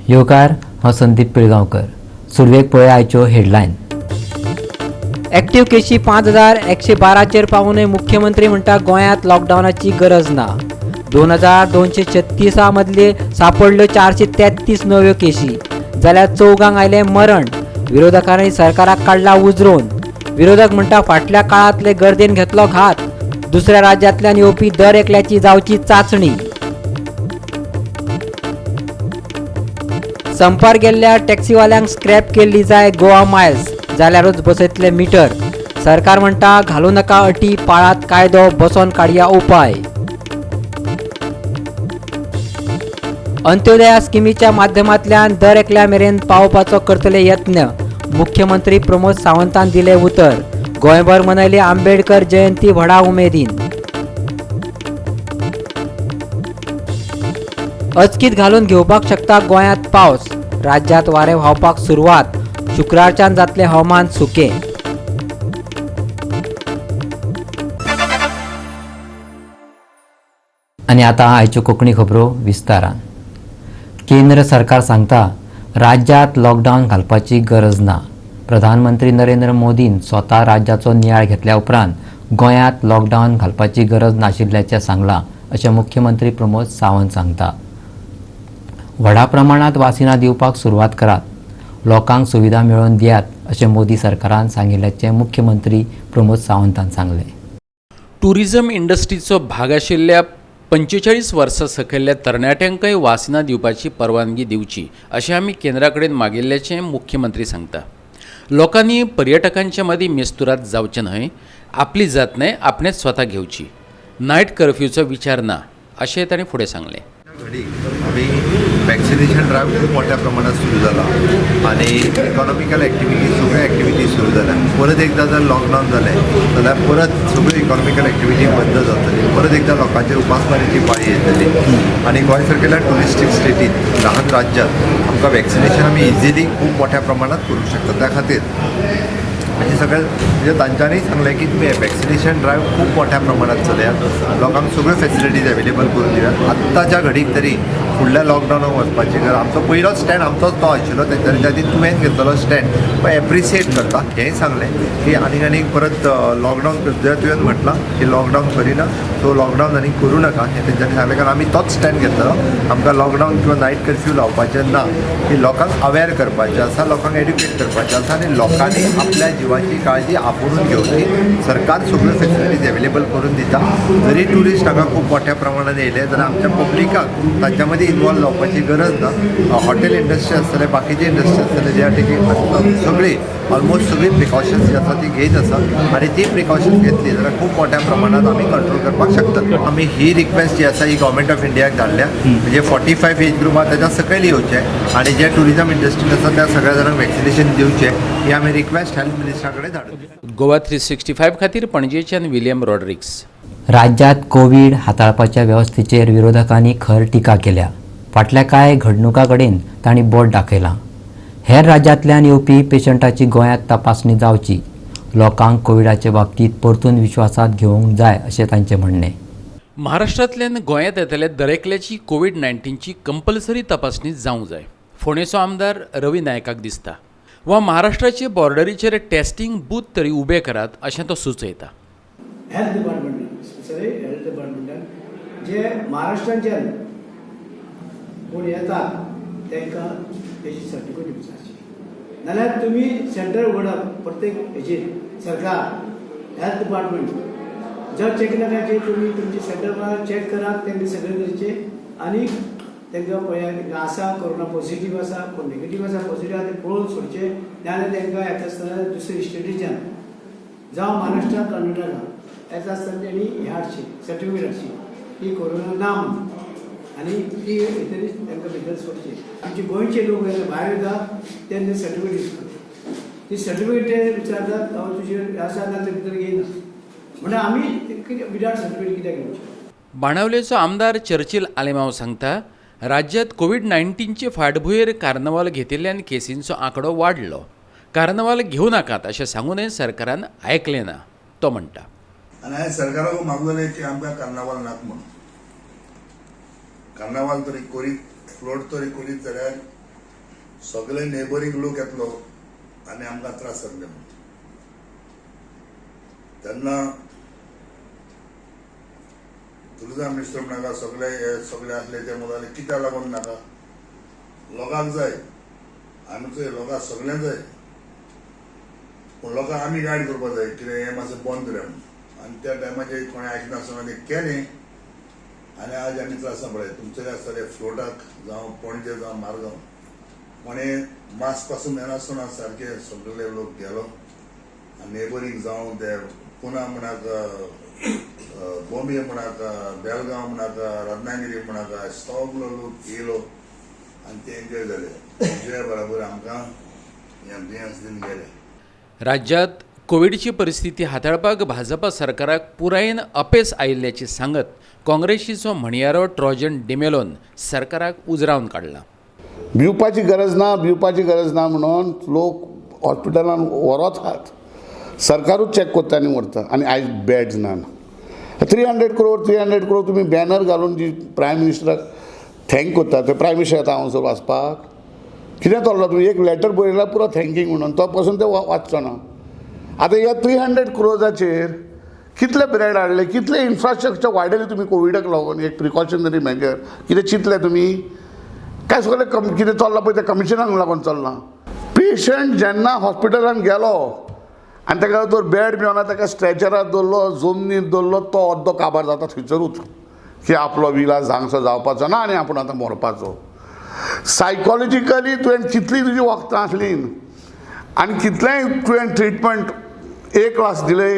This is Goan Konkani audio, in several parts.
येवकार, हांव संदीप पिळगांवकर. सुरवेक पळय आयच्यो हेडलायन. एक्टिव्ह केशी 5112चेर पावूनय मुख्यमंत्री म्हणटा गोंयांत लॉकडावनाची गरज ना. 2236 मदले सापडल्यो 433 नव्यो केशी, जाल्यार 4 आयलें मरण. विरोधकांनी सरकाराक काडला उजरोवन. विरोधक म्हणटा फाटल्या काळांतले गर्देन घेतलो घात. दुसऱ्या राज्यांतल्यान येवपी दर एकल्याची जावची चाचणी. संपार गेल्ल्या टॅक्सीवाल्यांक स्क्रॅप केल्ली जाय गोवा मायल्स, जाल्यारूच बसयतले मिटर. सरकार म्हणटा घालू नाका अटी, पाळात कायदो, बसोन काडया उपाय. अंत्योदया स्किमीच्या माध्यमांतल्यान दर एकल्या मेरेन पावोवपाचो करतले यत्न, मुख्यमंत्री प्रमोद सावंतान दिले उतर. गोंयभर मनयली आंबेडकर जयंती व्हडा उमेदीन. अचकीत घालून घेवपाक शकता गोंयांत पावस. राज्यांत वारें व्हांवपाक सुरवात. शुक्रारच्यान जातलें हवामान सुकें. आनी आतां आयच्यो कोंकणी खबरो विस्तारान. केंद्र सरकार सांगता राज्यांत लॉकडावन घालपाची गरज ना. प्रधानमंत्री नरेंद्र मोदीन स्वता राज्याचो नियाळ घेतल्या उपरांत गोंयांत लॉकडावन घालपाची गरज नाशिल्ल्याचें सांगलां, अशें मुख्यमंत्री प्रमोद सावंत सांगता. व्हडा प्रमाणांत वासिनां दिवपाक सुरवात करात, लोकांक सुविधा मेळोवन दियात, अशें मोदी सरकारान सांगिल्ल्याचें मुख्यमंत्री प्रमोद सावंतान सांगलें. टुरिझम इंडस्ट्रीचो भाग आशिल्ल्या 45 वर्सां सकयल्ल्या तरणाट्यांकय वासिनां दिवपाची परवानगी दिवची अशें आमी केंद्रा कडेन मागिल्ल्याचें मुख्यमंत्री सांगता. लोकांनी पर्यटकांच्या मदीं मिस्तुरात जावचें न्हय, आपली जतनाय आपणेच स्वता घेवची. नायट कर्फ्यूचो विचार ना, अशें ताणें फुडें सांगलें. घडी आमी वॅक्सिनेशन ड्रायव्ह खूब मोठ्या प्रमाणात सुरू जाला आनी इकॉनॉमिकल एक्टिविटीज, सगळ्यो एक्टिविटीज सुरू जाल्या. परत एकदां जर लॉकडावन जालें जाल्यार परत सगळ्यो इकॉनॉमिकल एक्टिविटी बंद जातली, परत एकदां लोकांचेर उपासमारीची पाळी येतली. आनी गोंय सारकेल्या ट्युरिस्टीक स्टेटीत, लहान राज्यात आमकां वॅक्सिनेशन आमी इजिली खूब मोठ्या प्रमाणात करूंक शकता. त्या खातीर म्हणजे सगळे, म्हणजे तांच्यांनी सांगलें की तुमी वॅक्सिनेशन ड्रायव्ह खूब मोठ्या प्रमाणात चलयात, लोकांक सगळ्यो फेसिलिटीज अवेलेबल करून दियात. आत्ताच्या घडीक तरी फुडल्या लॉकडावनाक वचपाची गरज. आमचो पयलोच स्टँड आमचोच तो आशिल्लो, तेंच्यांनी आदी तुवें घेतलेलो स्टँड पण एप्रिसिएट करता. हेंय सांगलें की आनीक आनीक परत लॉकडावन, तुवें म्हटलां की लॉकडावन करिना, सो लॉकडावन आनीक करूं नाका हें तेंच्यांनी सांगलें, कारण आमी तोच स्टँड घेतलेलो. आमकां लॉकडावन किंवा नायट कर्फ्यू लावपाचें ना, की लोकांक अवेर करपाचें आसा, लोकांक एड्युकेट करपाचें आसा आनी लोकांनी आपल्या जिवाची काळजी आपुणून घेवची. सरकार सगळ्यो फेसिलिटीज अवेलेबल करून दिता. जरी ट्युरिस्ट हांगा खूब मोठ्या प्रमाणात येयले जाल्यार आमच्या पब्लिकाक तांच्या मदीं इनवॉल्व जावपाची गरज ना. हॉटेल इंडस्ट्री आसतले, बाकीचे इंडस्ट्री आसतले, जे टेकींग सगळी ऑलमोस्ट सगळी प्रिकॉशन्स जी आसा ती घेत आसा आनी ती प्रिकॉशन्स घेतली जाल्यार खूब मोठ्या प्रमाणात आमी कंट्रोल करपाक शकतात. आमी ही रिक्वेस्ट जी आसा ही गव्हर्मेंट ऑफ इंडियाक धाडल्या. म्हणजे 45 एज ग्रुप आहा त्याच्या सकयल येवचे आनी जे ट्युरिजम इंडस्ट्रीन आसा त्या सगळ्या जाणांक वॅक्सिनेशन दिवचें, ही आमी रिक्वेस्ट हेल्थ मिनिस्टरा कडेन धाडली. गोवा 365 खातीर पणजेच्यान विलियम रॉड्रिक्स. राज्यांत कोवीड हाताळपाच्या वेवस्थेचेर विरोधकांनी खर टिका केल्या. फाटल्या कांय घडणुकां कडेन तांणी बोट दाखयलां. हेर राज्यांतल्यान येवपी पेशंटाची गोंयांत तपासणी जावची, लोकांक कोविडाचे बाबतींत परतून विश्वासांत घेवंक जाय, अशें तांचें म्हणणें. महाराष्ट्रांतल्यान गोंयांत येतल्या दरेकल्याची कोवीड 19ची कंपल्सरी तपासणी जावंक जाय, फोंडेचो आमदार रवी नायकाक दिसता. वा महाराष्ट्राचे बॉर्डरीचेर टेस्टिंग बूथ तरी उबे करात, अशें तो सुचयता. हेल्थ डिपार्टमेंटान, स्पेशली हेल्थ डिपार्टमेंटान, जे महाराष्ट्रांच्यान कोण येतात तांकां तेजी सर्टिफिकेट विचारची, नाल्यार तुमी सेंटर उगडात प्रत्येक हेजेर. सरकार, हेल्थ डिपार्टमेंट जर चॅक नाकाचे, तुमी तुमचे सेंटर चॅक करात, तांकां सगळे तरेचे आनी तांकां पळयात, तांकां आसा कोरोना पॉझिटीव आसा, कोण नेगेटीव आसा. पॉझिटीव आसा ते पळोवन सोडचे, नाल्यार तांकां येता आसतना दुसरे स्टेटीच्यान जावं महाराष्ट्रा, कर्नाटका येता आसतना तेणी हें हाडची, सर्टिफिकेट हाडची की कोरोना ना म्हणून, आनी ती भितरूच तांकां भितर सोडची. आमचे गोंयचे लोक भायर वयता तेन्ना सर्टिफिकेट यूज करता. ती सर्टिफिकेट ते विचारतात, हांव तुजे आसा ना, ते भितर घेयना. म्हणल्यार आमी कितें विदाउट सर्टिफिकेट कित्याक घेवचें? बाणावलेचो आमदार चर्चिल आलेमाव सांगता, राज्यांत कोवीड 19चे फाटभुंयेर कार्नवाल घेतिल्ल्यान केसींचो आंकडो वाडलो. कार्नवाल घेवं नाकात अशें सांगूनय सरकारान आयकलें ना, तो म्हणटा. आनी हांवें सरकाराक मागलेलें की आमकां कार्नावाल नाका म्हणून. कार्नावाल तरी करीत, फ्लोट तरी करीत जाल्यार सगळे नेबरींग लोक येतलो आनी आमकां त्रास जातले म्हणून. तेन्ना टुरिजम मिनिस्टर नाका, सगळे हे सगळे आसले ते म्हणटाले कित्याक लागून नाका, लोकांक जाय, आमचे लोकांक सगळ्यांक जाय, पूण लोकांक आमी गायड करपाक जाय कितें हें मातशें बंद करया म्हणून. आनी त्या टायमाचेर कोणें आयकनासतना तें केलें आनी आज आमी त्रासां पडले. तुमचे आसतले फ्लोटाक जावं पणजे जावं मारगांव कोणें मास्क पासून येनासतना सारके सगळे लोक गेलो आनी नेबरींग जावं ते पुना म्हणाका, बॉम्बे म्हणाका, बेलगांव म्हणाका, रत्नागिरी म्हणाका, सगलो लोक येयलो आनी ते एन्जॉय जाले. एन्जॉय बराबर आमकां हें दुयेंस दिवन गेले. राज्यात कोविडची परिस्थिती हाताळपाक भाजपा सरकाराक पुरायेन अपेस आयिल्ल्याची सांगत काँग्रेसीचो म्हणयारो ट्रॉजन डिमेलोन सरकाराक उजरावन काडला. भिवपाची गरज ना, भिवपाची गरज ना म्हणून लोक हॉस्पिटलान व्हरोत आहात, सरकारूच चॅक करता आनी व्हरता. आनी आयज बेड्स ना. 300 करोड 300 करोड तुमी बॅनर घालून जी प्रायम मिनिस्टराक thank करता, ते प्रायम मिनिस्टर येता हांव सर वाचपाक कितें चल्ला, तुमी एक लेटर बरयला पुरो थँकींग म्हणून, तो पसून ते वाचचो ना. आतां ह्या 300 क्रोर्साचेर कितले ब्रेड हाडले, कितले इन्फ्रास्ट्रक्चर वाडयले तुमी कोविडाक लागून, एक प्रिकॉशनरी मेजर कितें चिंतलें तुमी? काय सगळें कितें चल्लां पळय तें कमिशनाक लागून चल्लां. पेशंट जेन्ना हॉस्पिटलान गेलो आनी ताका जर बेड मेळना, ताका स्ट्रेचरार दवरलो, जमनीर दवरलो, तो अर्दो काबार जाता थंयसरूच की आपलो विलास हांगसो जावपाचो ना आनी आपूण आतां मरपाचो. सायकोलॉजिकली तुवें कितली तुजी वखदां आसलीं आनी कितलेंय तुवें ट्रिटमेंट ए क्लास दिले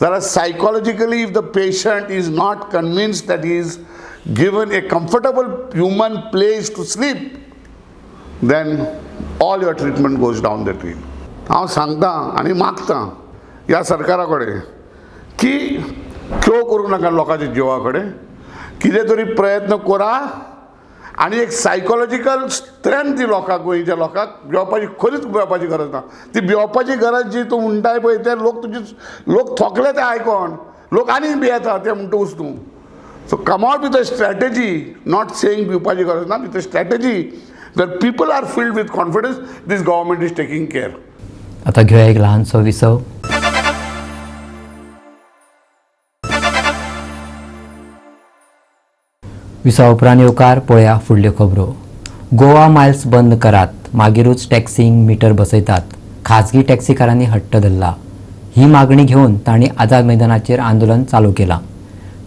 जाल्यार psychologically if the patient is not convinced that he is given a comfortable human place to sleep, then all your treatment goes down the drain. हांव सांगता आनी मागता ह्या सरकारा कडेन की क्यो करूं नाका लोकांच्या जिवा कडेन, कितें तरी प्रयत्न करा आनी एक सायकोलॉजिकल स्ट्रेंथ दी लोकांक, गोंयच्या लोकांक भिवपाची खरीच भिवपाची गरज ना. ती भिवपाची गरज जी तूं म्हणटाय पळय ते लोक तुजी लोक थोकले ते आयकोन, लोक आनी भियेता ते म्हणटकूच तूं. So come out with a strategy, not saying भिवपाची गरज ना, with a strategy that people are filled with confidence this government is taking care. आता घेऊया एक लहानसो विसव. विसवा उपरांत येवकार पळया फुडल्यो खबरो. गोवा मायल्स बंद करात, मागीरूच टॅक्सींक मिटर बसयतात, खाजगी टॅक्सीकारांनी हट्ट धरला. ही मागणी घेवन तांणी आझाद मैदानाचेर आंदोलन चालू केलां.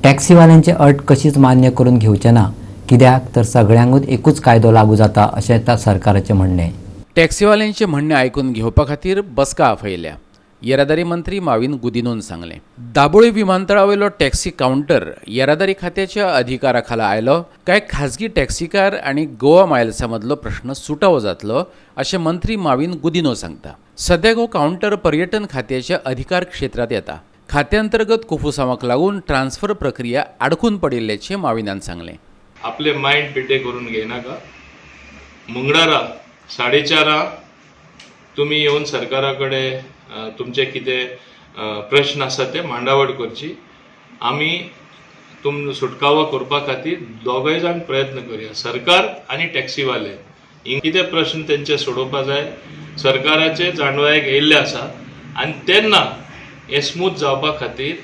टॅक्सीवाल्यांची अट कशीच मान्य करून घेवचे ना, कित्याक तर सगळ्यांकूच एकूच कायदो लागू जाता अशें सरकाराचें म्हणणें. टॅक्सीवाल्यांचें म्हणणें आयकून घेवपा खातीर बसका आपयल्या. येरादारी मंत्री माविन गुदिनोन सांगलें, दाबोळी विमानतळावेलो टॅक्सी कावंटर येरादारी खात्याच्या अधिकारा खाला आयलो काय खाजगी टॅक्सीकार आनी गोवा मायल्सा मदलो प्रश्न सुटावो जातलो अशें मंत्री माविन गुदिनो सांगता. सद्याक हो कावंटर पर्यटन खात्याच्या अधिकार क्षेत्रांत येता. खात्यांतर्गत कोफुसांवाक लागून ट्रान्सफर प्रक्रिया आडखून पडिल्ल्याचें माविनान सांगलें. आपले मायंड पिड्डे करून घेयनाका. मंगळारा 4:30 तुमी येवन सरकारा कडेन तुमचे कितें प्रश्न आसा ते मांडावळ करची. आमी तुम सुटकावो करपा खातीर दोगय जाण प्रयत्न करुया, सरकार आनी टॅक्सीवाले. कितें प्रश्न तेंचे सोडोवपा जाय सरकाराचे जाणवायेक येयल्ले आसा आनी तेन्ना हें स्मूथ जावपा खातीर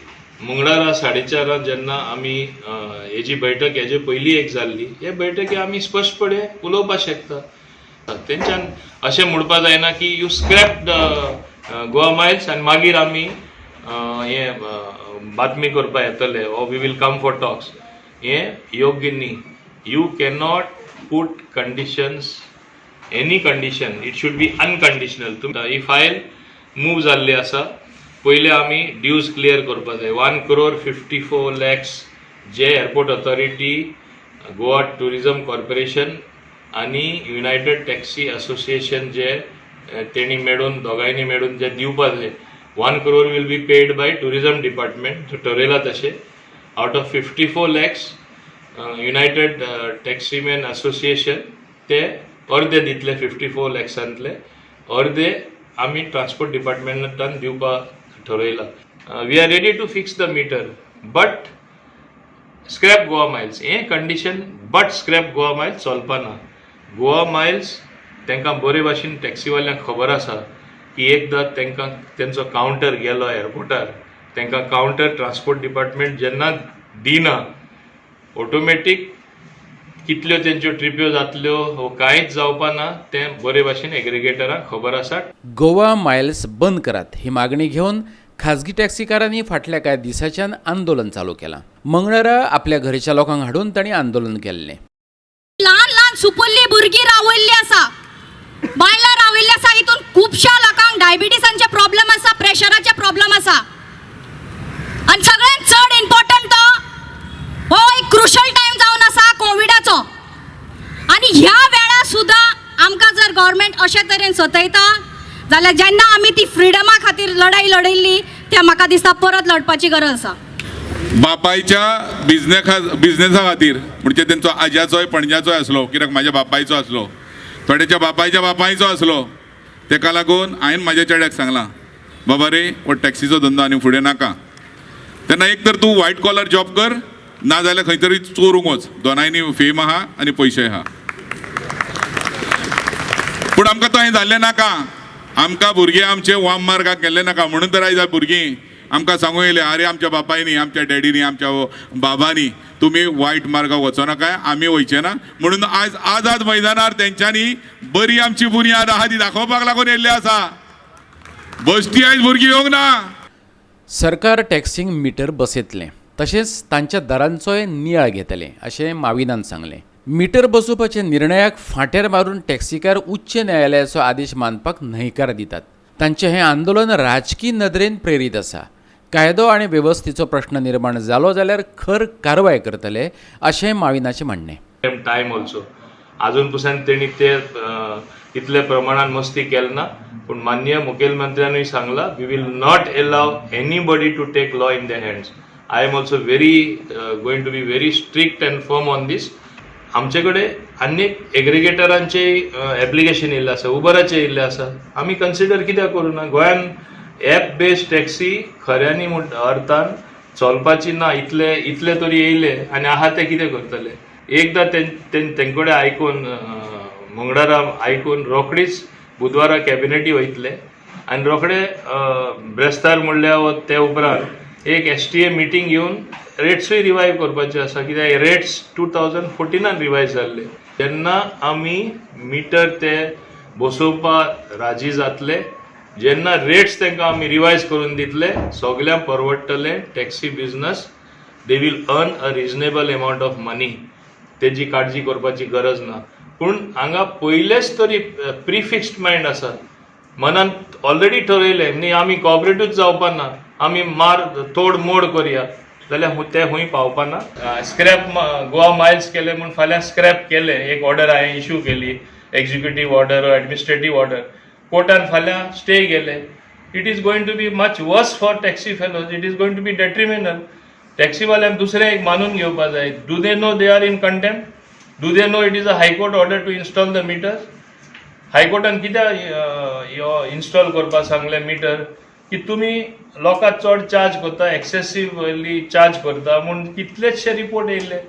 मंगळारा 4:30 जेन्ना आमी हेजी बैठक हेजे पयलीं एक जाल्ली, हे बैठके आमी स्पश्टपणे उलोवपाक शकता. तेंच्यान अशें म्हणपा जायना की you scrap the Goa Miles आनी मागीर आमी हें बातमी करपा येतले or we will come for talks, हें योग्य न्ही. You cannot put conditions, any condition, it should be unconditional. He file move जाल्ली आसा. पयले आमी ड्यूज क्लियर करपा जाय. 1,54,00,000 जे airport authority, Goa tourism corporation आनी युनायटेड टॅक्सी असोसिएशन जे तेणी मेळून दोगांयनी मेळून जे दिवपा जाय, 1 crore will be paid by tourism department ठरयला तशें. Out of 54 lakhs United Taximan Association ते अर्दे दितले, 54 लॅक्सांतले अर्दे आमी ट्रान्सपोर्ट डिपार्टमेंटान दिवपाक ठरयला. We are ready to fix the meter but scrap Goa Miles हें condition, but scrap Goa Miles चलपाना. गोवा मायल्स तांकां बरे भाशेन टॅक्सीवाल्यांक खबर आसा की एकदां तांकां तेंचो कावंटर गेलो एअरपोर्टार, तांकां कावंटर ट्रान्सपोर्ट डिपार्टमेंट जेन्ना दिना, ऑटोमॅटीक कितल्यो तेंच्यो ट्रिप्यो जातल्यो हो कांयच जावपा ना, तें बरे भाशेन एग्रिगेटरांक खबर आसा. गोवा मायल्स बंद करात ही मागणी घेवन खाजगी टॅक्सीकारांनी फाटल्या कांय दिसाच्यान आंदोलन चालू केलां. मंगळारा आपल्या घरच्या लोकांक हाडून तांणी आंदोलन केल्लें. ल्हान ल्हान सुपुल्ली भुरगीं रावयल्ली आसा, बायलां रावयल्ली आसा. हितून खुबश्या लोकांक डायबिटीसांचे प्रॉब्लम आसा, प्रेशराचे प्रॉब्लम आसा. आनी सगळ्यांत चड इम्पॉर्टंट तो हो एक क्रुशल टायम जावन आसा कोविडाचो. आनी ह्या वेळार सुद्दां आमकां जर गव्हर्मेंट अशे तरेन सतयता जाल्यार जेन्ना आमी ती फ्रिडमा खातीर लढाई लढयल्ली ते म्हाका दिसता परत लढपाची गरज आसा. बापायच्या बिझनेसा खातीर, म्हणजे तेंचो आज्याचोय पणज्याचोय आसलो, कित्याक म्हाज्या बापायचो आसलो, थोड्याच्या बापायच्या बापायचो आसलो, तेका लागून हांवें म्हाज्या चेड्याक सांगलां, बाबा रे हो टॅक्सीचो धंदो आनी फुडें नाका. तेन्ना एक तर तूं व्हायट कॉलर जॉब कर, ना जाल्यार खंय तरी चोरूंक वच, दोनांयनी फेम आहा आनी पयशे आहा. पूण आमकां तशें जाल्लें नाका. आमकां भुरगीं आमचे वाम मार्गाक गेल्ले नाका. म्हणून तर आयज भुरगीं आमकां सांगूं येयले, आरे आमच्या बापायनी, आमच्या डॅडीनी, आमच्या बाबांनी तुमी वायट मार्गाक वचो नाका, आमी वयचे ना. म्हणून आयज आझाद मैदानार तेंच्यांनी बरी आमची बुन्याद आहा ती दाखोवपाक लागून येयल्ले आसा. बश्टी आयज भुरगीं येवंक ना. सरकार टॅक्सींक मिटर बसयतलें, तशेंच तांच्या दरांचोय नियाळ घेतले अशें माविनान सांगलें. मिटर बसोवपाच्या निर्णयाक फांट्यार मारून टॅक्सीकार उच्च न्यायालयाचो आदेश मानपाक न्हयकार दितात. तांचें हें आंदोलन राजकी नदरेन प्रेरीत आसा. कायदो आनी वेवस्थेचो प्रश्न निर्माण जालो जाल्यार खर कारवाय करतले अशें माविनाचें म्हणणें. टायम ऑल्सो आजून पसून तेणी ते इतले प्रमाणान मस्ती केल ना, पूण माननीय मुखेलमंत्र्यानूय सांगला, we will not allow anybody to take law in the hands. I am also very going to be very strict and firm on this. आमचे कडेन आनीक एग्रिगेटरांचे एप्लिकेशन येयल्लें आसा, उबराचें येयल्लें आसा. आमी कन्सिडर कित्याक करूं ना? गोंयान एप बेस्ड टॅक्सी खऱ्यांनी अर्थान चलपाची ना. इतले इतले तरी येयले आनी आहा ते कितें करतले? एकदां तेंचे कडेन आयकून, मंगळारा आयकून रोखडीच बुधवारा कॅबिनेटी वयतले आनी रोखडे ब्रेस्तार म्हणल्यार ते उपरांत एक STA meeting घेवन रेट्सूय रिवायव करपाचे आसा. कित्याक रेट्स 2014 रिवायज जाल्ले. जेन्ना आमी मिटर ते बसोवपाक राजी जातले, जेन्ना रेट्स तांकां आमी रिवायज करून दितले, सगल्यांक परवडटले taxi business. They will earn a reasonable amount of money. तेजी काळजी करपाची गरज ना. पूण हांगा पयलेच तरी प्रिफिक्स्ड मायंड आसा, मनान ऑलरेडी ठरयलें न्ही आमी कॉपरेटीव जावपा ना, आमी मार तोड मोड करया, जाल्यार ते खंय पावपा ना. स्क्रॅप गोवा मायल्स केले म्हूण फाल्यां स्क्रॅप केले, एक ऑर्डर हांवें इशू केली, एक्झिक्युटीव ऑर्डर, एडमिनिस्ट्रेटीव ऑर्डर, कोर्टान फाल्यां स्टे गेले. It is going to be much worse for taxi fellows. It is going to be detrimental. टॅक्सीवाल्यांक दुसरें एक मानून घेवपा जाय. Do they know they are in contempt? Do they know it is a high court order to install the meters? हायकोर्टान कित्याक इन्स्टॉल करपाक सांगलें मिटर? की तुमी लोकांक चड चार्ज करता, एक्सेसिवली चार्ज करता म्हूण कितलेशे रिपोर्ट येयल्ले.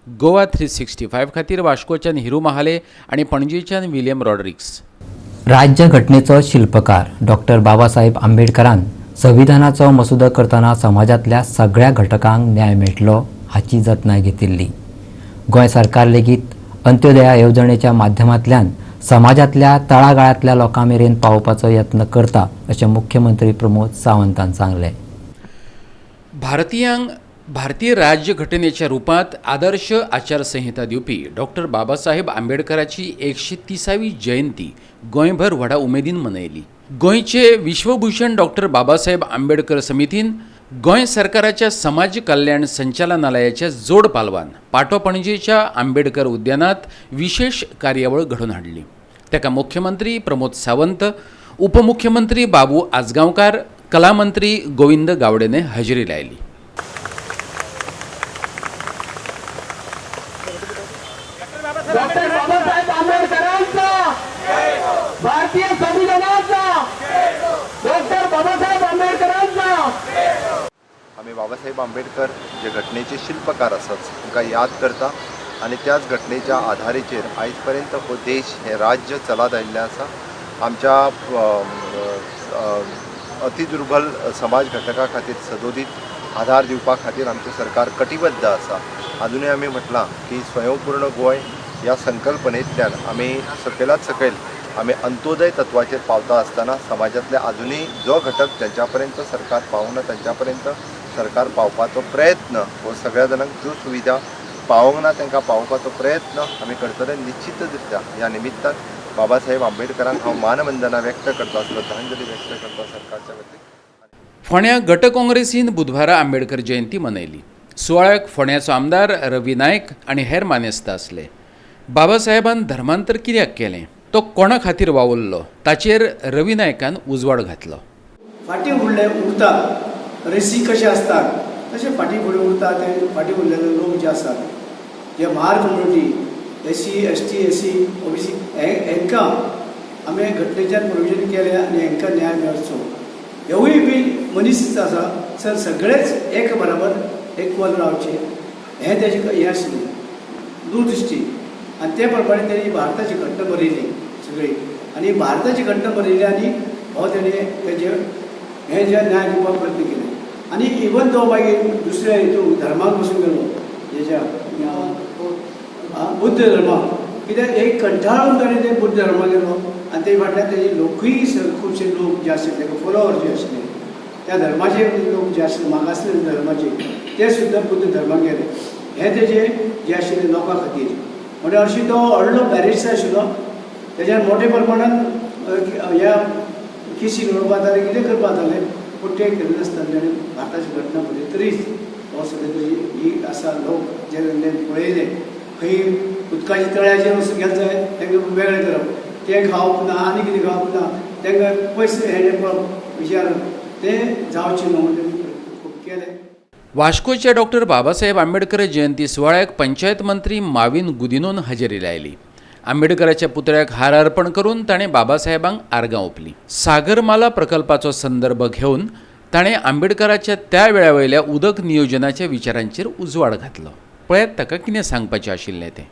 गोवा 365 खातीर वास्कोच्यान हिरू महाले आनी पणजेच्यान विलियम रॉड्रिक्स. राज्य घटनेचो शिल्पकार डॉक्टर बाबासाहेब आंबेडकरान संविधानाचो मसुदो करतना समाजांतल्या सगळ्या घटकांक न्याय मेळटलो हाची जतनाय घेतिल्ली. गोंय सरकार लेगीत अंत्योदया येवजणेच्या माध्यमांतल्यान समाजांतल्या तळागाळांतल्या लोकां मेरेन पावोवपाचो यत्न करता अशें मुख्यमंत्री प्रमोद सावंतान सांगलें. भारतीयांक भारतीय राज्यघटनेच्या रुपांत आदर्श आचारसंहिता दिवपी डॉक्टर बाबासाहेब आंबेडकराची 130वी जयंती गोंयभर व्हडा उमेदीन मनयली. गोंयचे विश्वभूषण डॉक्टर बाबासाहेब आंबेडकर समितीन गोंय सरकाराच्या समाज कल्याण संचालनालयाच्या जोड पालवान पाटो पणजेच्या आंबेडकर उद्यानात विशेष कार्यावळ घडोवन हाडली. ताका मुख्यमंत्री प्रमोद सावंत, उपमुख्यमंत्री बाबू आजगांवकार, कलामंत्री गोविंद गावडेने हजेरी लायली. डॉक्टर बाबासाहेब आंबेडकरांचा, भारतीय संविधानाचा, डॉक्टर बाबासाहेब आंबेडकरांचा. आमी बाबासाहेब आंबेडकर जे घटनेचे शिल्पकार आसात तांकां याद करता. आनी त्याच घटनेच्या आधारेचेर आयज पर्यंत हो देश हें राज्य चलत आयिल्लें आसा. आमच्या अतिदुर्बल समाज घटका खातीर सदोदीत आधार दिवपा खातीर आमचें सरकार कटिबद्ध आसा. आजुनूय आमी म्हटलां की स्वयंपूर्ण गोंय ह्या संकल्पनेंतल्यान आमी सकयलात सकयल आमी अंत्योदय तत्वाचेर पावता आसतना समाजांतले आजुनूय जो घटक ज्यांच्या पर्यंत सरकार पावूंक ना तांच्या पर्यंत सरकार पावपाचो प्रयत्न हो सगळ्या जाणांक ज्यो सुविधा पावोंक ना तांकां पावोवपाचो प्रयत्न आमी करतले. निश्चितरित्या ह्या निमित्तान बाबासाहेब आंबेडकरांक हांव मानवंदना व्यक्त करता, श्रद्धांजली व्यक्त करता सरकारच्या वतीन. फोंड्या गट काँग्रेसीन बुधवारा आंबेडकर जयंती मनयली. सुवाळ्याक फोंड्याचो आमदार रवी नायक आनी हेर मानेस्त आसले. बाबासाहेबान धर्मांतर कित्याक केलें, तो कोणा खातीर वावुरलो, ताचेर रवी नायकान उजवाड घातलो. फाटीं उरले उरता रेसी कशे आसतात तशें फाटीं फुडें उरता ते फाटीं उरलेले लोक जे आसात जे Mahar community S C S T S C O B C हांकां आमी घटनेच्यान प्रोविजन केलें आनी हांकां न्याय मेळचो. हेवूय बी मनीसच आसा सर, सगळेच एक बराबर इक्वल रावचे हें तेजें हें आशिल्लें दूरदृश्टी. आनी ते प्रमाणे तेणी भारताची घटना बरयली सगळी आनी भारताची घटना बरयली आनी हो तेणें तेजे हें जे न्याय दिवपाक प्रयत्न केले. आनी इवन तो मागीर दुसऱ्या हितून धर्माक पसून गेलो हेज्या बुद्ध धर्माक, कित्याक एक कंठाळून ताणें ते बुद्ध धर्माक गेलो आनी ते फाटल्यान तेजे लोकूय खुबशे लोक जे आशिल्ले ताका फॉलोवर जे आशिल्ले त्या धर्माचे लोक जे आशिल्ले मागासले धर्माचे ते सुद्दां बुद्ध धर्माक गेले. हें तेजे जे आशिल्ले लोकां खातीर म्हणजे अशी तो व्हडलो बॅरिस्टर आशिल्लो. तेज्यान मोठे प्रमाणान ह्या केसी लडोवपा जालें कितें करपा जालें पूण तें करिनासतना ताणें भारताची घटना बरयली तरीच हो सगळें तरी ही आसा लोक जे पळयले खंय उदकाच्या तळ्याचेर वचून गेले जाय तांकां वेगळें करप, तें खावप ना आनी कितें खावप ना, तांकां पयशे हें पळोवप विचार तें जावचें न्हू म्हणून खूब केलें. वास्कोच्या डॉक्टर बाबासाहेब आंबेडकर जयंती सुवाळ्याक पंचायत मंत्री माविन गुदिनोन हजेरी लायली. आंबेडकराच्या पुतळ्याक हार अर्पण करून ताणें बाबासाहेबांक आर्गां ओंपली. सागरमाला प्रकल्पाचो संदर्भ घेवन ताणें आंबेडकराच्या त्या वेळा वयल्या उदक नियोजनाच्या विचारांचेर उजवाड घातलो. पळयात ताका कितें सांगपाचें आशिल्लें तें.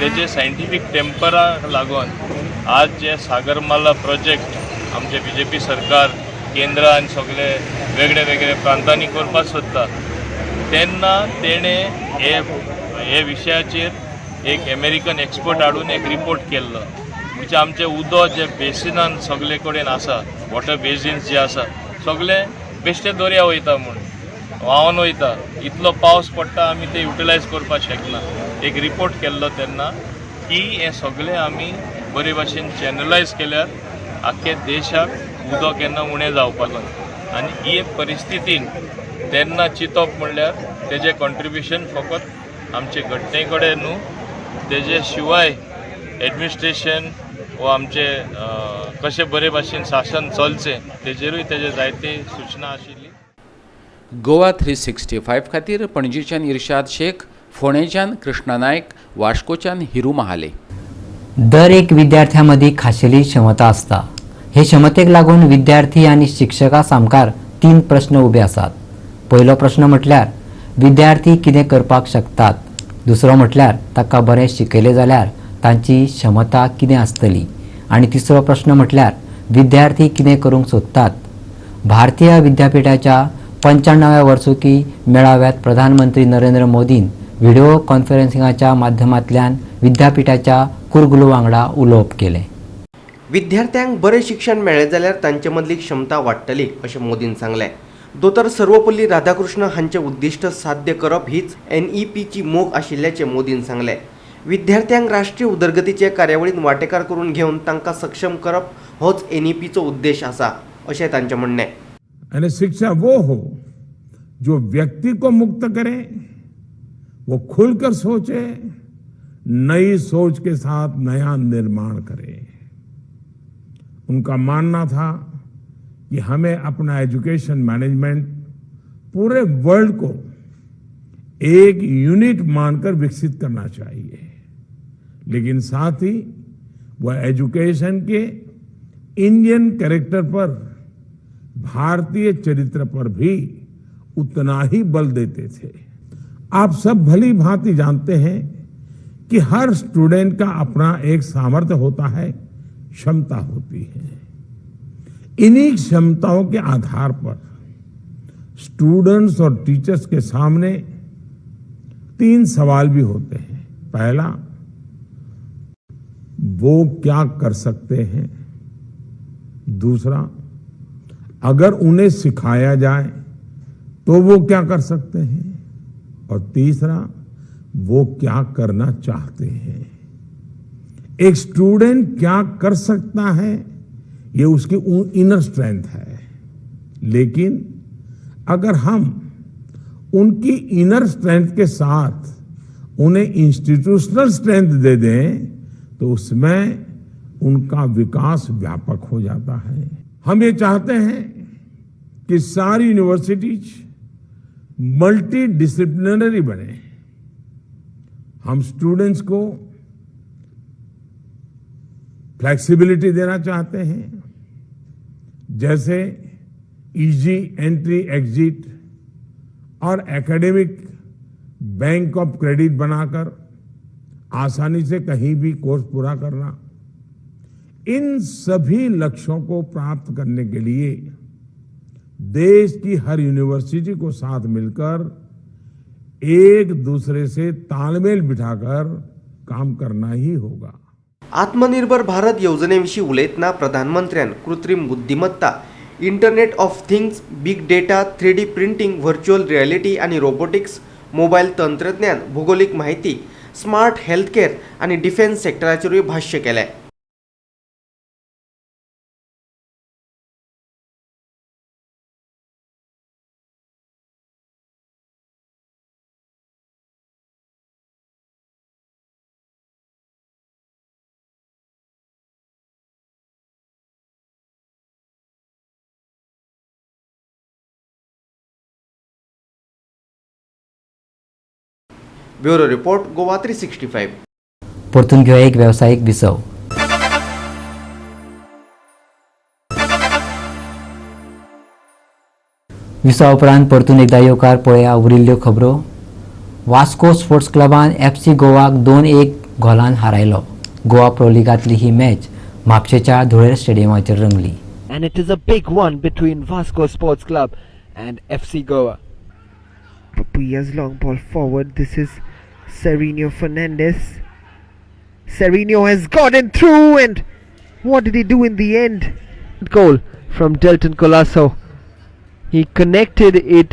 तेजे सायंटिफीक टेम्पराक लागून आज जे सागरमाला प्रोजेक्ट आमचे बीजेपी सरकार केंद्र आनी सगळे वेगळे वेगळे प्रांतांनी करपाक सोदता तेन्ना तेणें हे विशयाचेर एक अमेरिकन एक्सपर्ट हाडून एक रिपोर्ट केल्लो. म्हणजे आमचें उदक जे बेसिनान सगळे कडेन आसा, वॉटर बेसिन्स जे आसा सगळे बेश्टे दर्या वयता म्हूण व्हांवन वयता, इतलो पावस पडटा आमी ते युटिलायज करपाक शकना. एक रिपोर्ट केल्लो तेन्ना की हें सगळें आमी बरे भाशेन चॅनलायज केल्यार आख्खे देशाक उदक केन्ना उणें जावपाक ना. आनी ही एक परिस्थितीन तेन्ना चिंतप म्हणल्यार तेजें कॉन्ट्रिब्युशन फकत आमचे घटने कडेन न्हू, तेजे शिवाय एडमिनिस्ट्रेशन व आमचे कशें बरे भाशेन शासन चलचें तेजेरूय तेजे जायते सुचना आशिल्ली. गोवा 365 खातीर पणजीच्यान इर्शाद शेख, फोंडेच्यान कृष्णा नायक, वास्कोच्यान हिरू महाले. दर एक विद्यार्थ्या मदीं खाशेली क्षमता आसता. हे क्षमतेक लागून विद्यार्थी आनी शिक्षकां सामकार 3 प्रश्न उबे आसात. पयलो प्रश्न म्हटल्यार विद्यार्थी कितें करपाक शकतात, दुसरो म्हटल्यार ताका बरें शिकयलें जाल्यार तांची क्षमता कितें आसतली, आनी तिसरो प्रश्न म्हटल्यार विद्यार्थी कितें करूंक सोदतात. भारतीय विद्यापीठाच्या 95व्या वर्सुकी मेळाव्यात प्रधानमंत्री नरेंद्र मोदीन व्हिडिओ कॉन्फरन्सिंगाच्या माध्यमांतल्यान विद्यापीठाच्या कुरगुलू वांगडा उलोवप केलें. विद्यार्थ्यांक बरें शिक्षण मेळ्ळें जाल्यार तांचे मदली क्षमता वाडटली अशें मोदीन सांगलें. दोतोर सर्वपल्ली राधाकृष्ण हांचें उद्दिश्ट साध्य करप हीच एनईपीची मोख आशिल्ल्याचें मोदीन सांगलें. विद्यार्थ्यांक राष्ट्रीय उदरगतीचे कार्यावळींत वांटेकार करून घेवन तांकां सक्षम करप होच एनईपीचो उद्देश आसा अशें तांचें म्हणणें. यानी शिक्षा वो हो जो व्यक्ति को मुक्त करे, वो खुलकर सोचे, नई सोच के साथ नया निर्माण करे। उनका मानना था कि हमें अपना एजुकेशन मैनेजमेंट पूरे वर्ल्ड को एक यूनिट मानकर विकसित करना चाहिए, लेकिन साथ ही वह एजुकेशन के इंडियन कैरेक्टर पर, भारतीय चरित्र पर भी उतना ही बल देते थे। आप सब भली भांति जानते हैं कि हर स्टूडेंट का अपना एक सामर्थ्य होता है, क्षमता होती है। इन्हीं क्षमताओं के आधार पर स्टूडेंट्स और टीचर्स के सामने 3 सवाल भी होते हैं। पहला, वो क्या कर सकते हैं? दूसरा, अगर उन्हें सिखाया जाए तो वो क्या कर सकते हैं? और तीसरा, वो क्या करना चाहते हैं? एक स्टूडेंट क्या कर सकता है, ये उसकी इनर स्ट्रेंथ है। लेकिन अगर हम उनकी इनर स्ट्रेंथ के साथ उन्हें इंस्टीट्यूशनल स्ट्रेंथ दे दें तो उसमें उनका विकास व्यापक हो जाता है। हम ये चाहते हैं कि सारी यूनिवर्सिटीज मल्टी डिसिप्लिनरी बने। हम स्टूडेंट्स को फ्लेक्सिबिलिटी देना चाहते हैं, जैसे easy entry exit Aur academic bank of credit बनाकर आसानी से कहीं भी कोर्स पूरा करना। इन सभी लक्ष्यों को प्राप्त करने के लिए देश की हर यूनिवर्सिटी को साथ मिलकर एक दूसरे से तालमेल बिठाकर काम करना ही होगा। आत्मनिर्भर भारत येवजणेविशीं उलयतना प्रधानमंत्र्यान कृत्रिम बुद्धिमत्ता, internet of things, big data, 3D printing, virtual reality आनी रोबोटिक्स, मोबायल तंत्रज्ञान, भुगोलीक माहिती, स्मार्ट हेल्थकेअर आनी डिफेन्स सेक्टराचेरूय भाष्य केलें। Bureau report, Goa 365। परतून घेवया एक वेवसायीक विसव। विसवा उपरांत परतून एकदा येवकार पळया उरिल्ल्यो खबरो। वास्को स्पोर्ट्स क्लबान FC गोवाक 2-1 गोलान हारायलो। गोवा प्रो लिगांतली ही मॅच म्हापशेच्या धुळेर स्टेडियमाचेर रंगली। And it is a big one between Vasco Sports Club and FC Goa. Papuya's long ball forward. This is Sereno Fernandez. Sereno has gotten through, and what did he do in the end? Goal from Delton Colasso. He connected it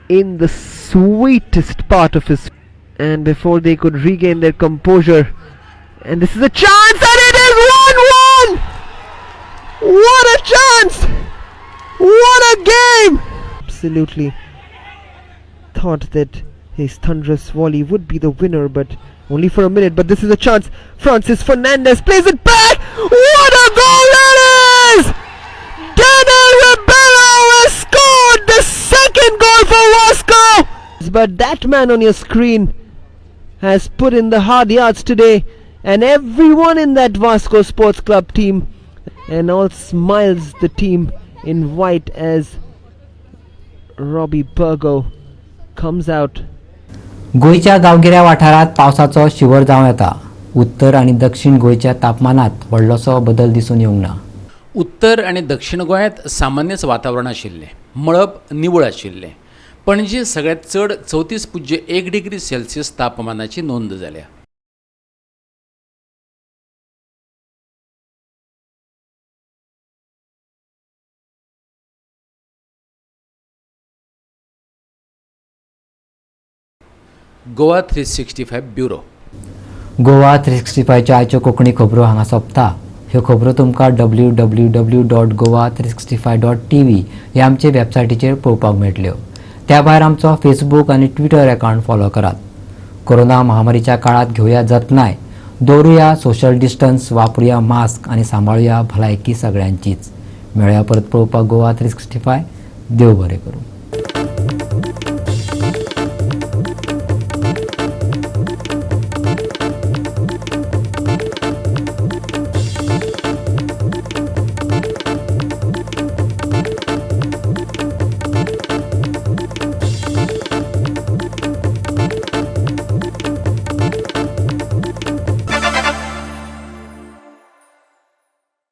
in the sweetest part of his, and before they could regain their composure, and this is a chance, and it is 1-1! What a chance! What a game! Absolutely thought that his thunderous volley would be the winner, but only for a minute. But this is a chance. Francis Fernandez plays it back. What a goal that is! Daniel Rebello has scored the second goal for Vasco. But that man on your screen has put in the hard yards today, and everyone in that Vasco Sports Club team, and all smiles the team in white as Robbie Burgo comes out. गोंयच्या गांवगिऱ्या वाठारांत पावसाचो शिवर जावं येता। उत्तर आनी दक्षिण गोंयच्या तापमानांत व्हडलोसो बदल दिसून येवंक ना। उत्तर आनी दक्षिण गोंयांत सामान्यच वातावरण आशिल्लें, मळब निवळ आशिल्लें। पणजे सगळ्यांत चड 34.1 डिग्री सेल्सियस तापमानाची नोंद जाल्या। गोवा 365 ब्युरो। गोवा 365च्या आयच्यो कोंकणी खबरो हांगा सोंपता। ह्यो खबरो तुमकां www.goa365.tv ह्या आमचे वेबसायटीचेर पळोवपाक मेळटल्यो। त्या भायर आमचो फेसबूक आनी ट्विटर अकावंट फॉलो करात। कोरोना महामारीच्या काळांत घेवया जतनाय, दवरुया सोशल डिस्टन्स, वापरुया मास्क आनी सांबाळुया भलायकी सगळ्यांचीच। मेळया परत पळोवपाक गोवा 365। देव बरें करूं।